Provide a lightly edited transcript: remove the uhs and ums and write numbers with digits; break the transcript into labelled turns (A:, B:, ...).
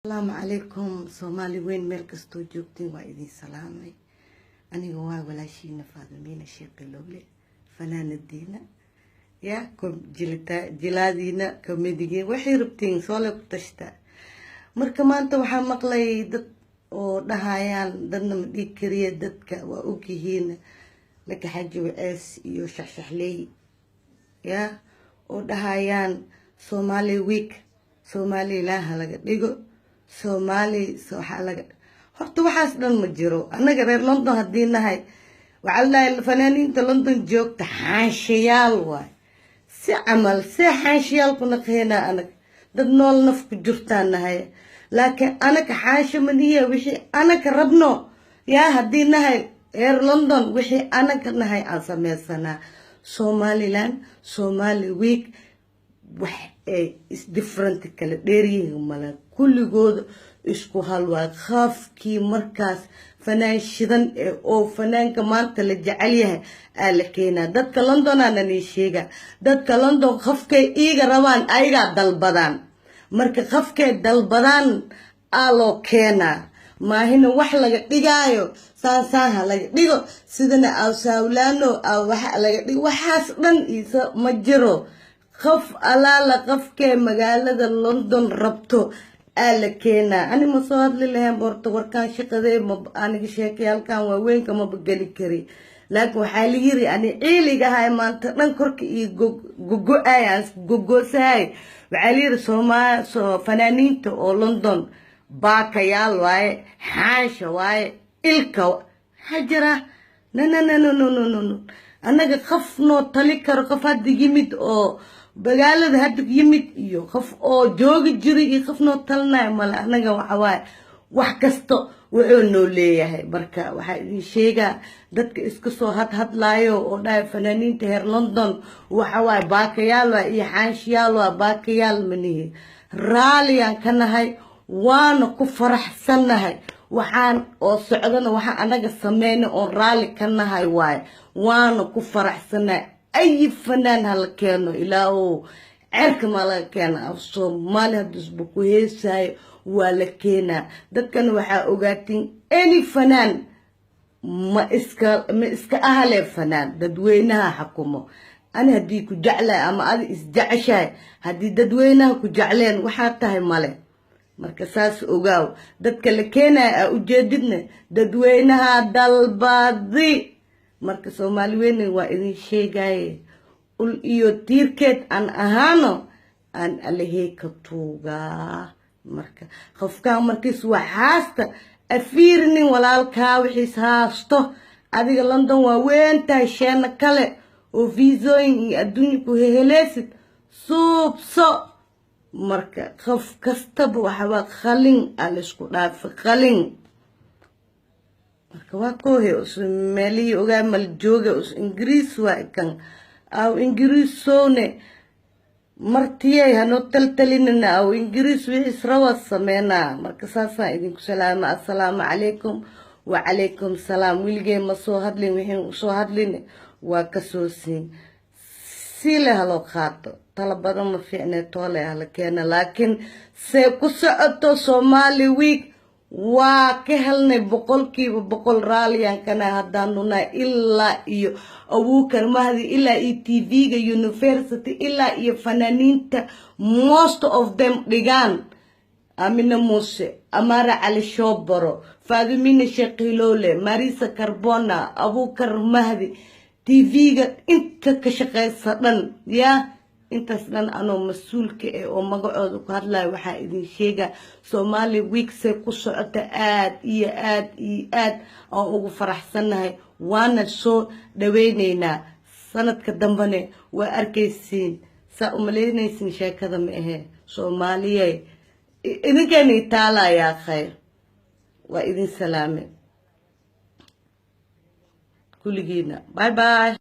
A: Asalaamu calaykum, Soomaali weyn, meel kastoo joogtiin waa idin salaamay. Aniga waa walaashiina Faadimiina Sheekh Ilowle, fanaanadiina ya jilaadiina, comedy-giin, waxay rabtiin soole ku tashtaa. Marka maanta waxaa maqlay dad oo dhahayaan, dadna ma dhiig kariya, dadka waa ogyihiin, Laka Xaji Wacees iyo Shaxshaxley ya oo dhahayaan Somali Week Somaliland ha laga dhigo, Soomaali waxaa laga. Horta waxaas dhan ma jiro. Annaga reer London haddii nahay, waxaa la dhahay fanaaniinta London joogta xaanshayaal waay. Si camal see xaanshayaal ku naqeynaa? Anaga dad nool, naf ku jirtaan nahay, laakiin anaga xaansho maniya. Wixii anaga rabno yaa haddii nahay reer London, wixii anaga nahay aan sameysanaa. Somaliland, Somali Week, wax ay is different kala dheeryihiin male, kulligooda isku hal waay. Qaafkii markaas fanaan shidan ee oo fanaanka maanta la jecel yahay aa la keenaa. Dadka London aana nii sheega, dadka London qofkay iiga rabaan ayagaa dalbadaan. Marka qofkay dalbadaan aa loo keenaa, maahina wax laga dhigaayo saan saan ha laga dhigo, sidana aw saawlaano aw waxa laga dhigo, waxaas dhan iisa ma jiro. Qof alaala qofkee magaalada London rabto aa la keenaa. Ani ma soo hadli lahayn horta, warkaan shaqadee ma aniga sheekayaalkan waaweynka maba geli kari, laakiin waxaa la yiri ani ciiligahay maanta dhan korka iyo gogo-ay aan gogoosahay. Waxaa la yiri fanaaniinta oo London baakayaal waaye, xaansha waaye, ilka waxaa jira. No, no, no, no, no, no, no, no. Annaga qof noo tali karo, qof hadda yimid oo magaalada hadda yimid iyo qof oo joogi jiray iyo qof noo talinayo male. Annaga waxa waaye wax kasta wuxuu noo leeyahay. Marka waxaa idin sheegaa, dadka iska soo hadhadlaayo oo dhahay fanaaniinta heer London waxa waaye baakayaal waa iyo xaanshiyaal waa, baakayaal manihi. Raaliyaan ka nahay, waana ku faraxsannahay. Waxaan oo socdana waxaan anaga sameynay oon raalli ka nahay waaye, waana ku faraxsannahay. Ay fanaan hala keeno, ilaahow cerka maa laga keena, Af Soomaali hadduu isba ku heesaayo waa la keenaa. Dadkan waxaa ogaatiin, any fanaan ma iska ahale, fanaan dadweynaha xakumo. Ani haddii ku jeclahay ama adi isjeceshahay, haddii dadweynaha ku jecleen, waxaa tahay male. Marka saas ogaaw, dadka la keenaya aa ujeedidna dadweynaha dalbadi. Marka Soomaali weyne waa idin sheegaye, ul iyo tiirkeed aan ahaano aan Alahey ka tuugaa. Marka qofkaan markiis waxaasta afiirinin, walaalkaa wixiis haasto. Adiga London waa weyntahay, sheena kale oo viisooyin iyo adduunya ku heheleysid suubso. Marka qof kastaba waxawaa qalin aa laysku dhaafa qalin. Marka waa koohe us meelihii ogaa maljooga us Ingiriis waa kan aw Ingiriisowne martiyey hanoo taltalinina, aw Ingiriis wixiis rawa sameynaa. Marka saasaan idinku salaama. Assalaamu calaykum. Wacalaykum salaam. Wiligey ma soo hadlin, wixii usoo hadlin waa kasoo siin sile haloo qaato. Tala badan ma fiicne, toole hala keena, laakiin see ku socoto Somali Week waa ka helnay 100% raaliyan kana haddaanu nahay, ilaa iyo Abuukar Mahdi, ilaa iyo TV-ga University, ilaa iyo fanaaniinta most of them dhigaan, Amina Muuse, Amara Cali Shoobaro, Faadumina Sheekhiilowle, Marisa Carbona, Abuukar Mahdi, TV-ga inta ka shaqeysa dhan yaa intaas dhan, anoo mas-uulka eh oo magacooda ku hadlayo, waxaa idin sheegaa Somali Week-say ku socota aad iyo aad iyo aad aan ugu faraxsannahay, waana soo dhaweyneynaa. Sanadka dambene waa arkaysiin. Saa umalaynaysiin sheekada ma ahe. Soomaaliye, idinkeena itaalayaa khayr, waa idin salaame kulligiina. Bye bye.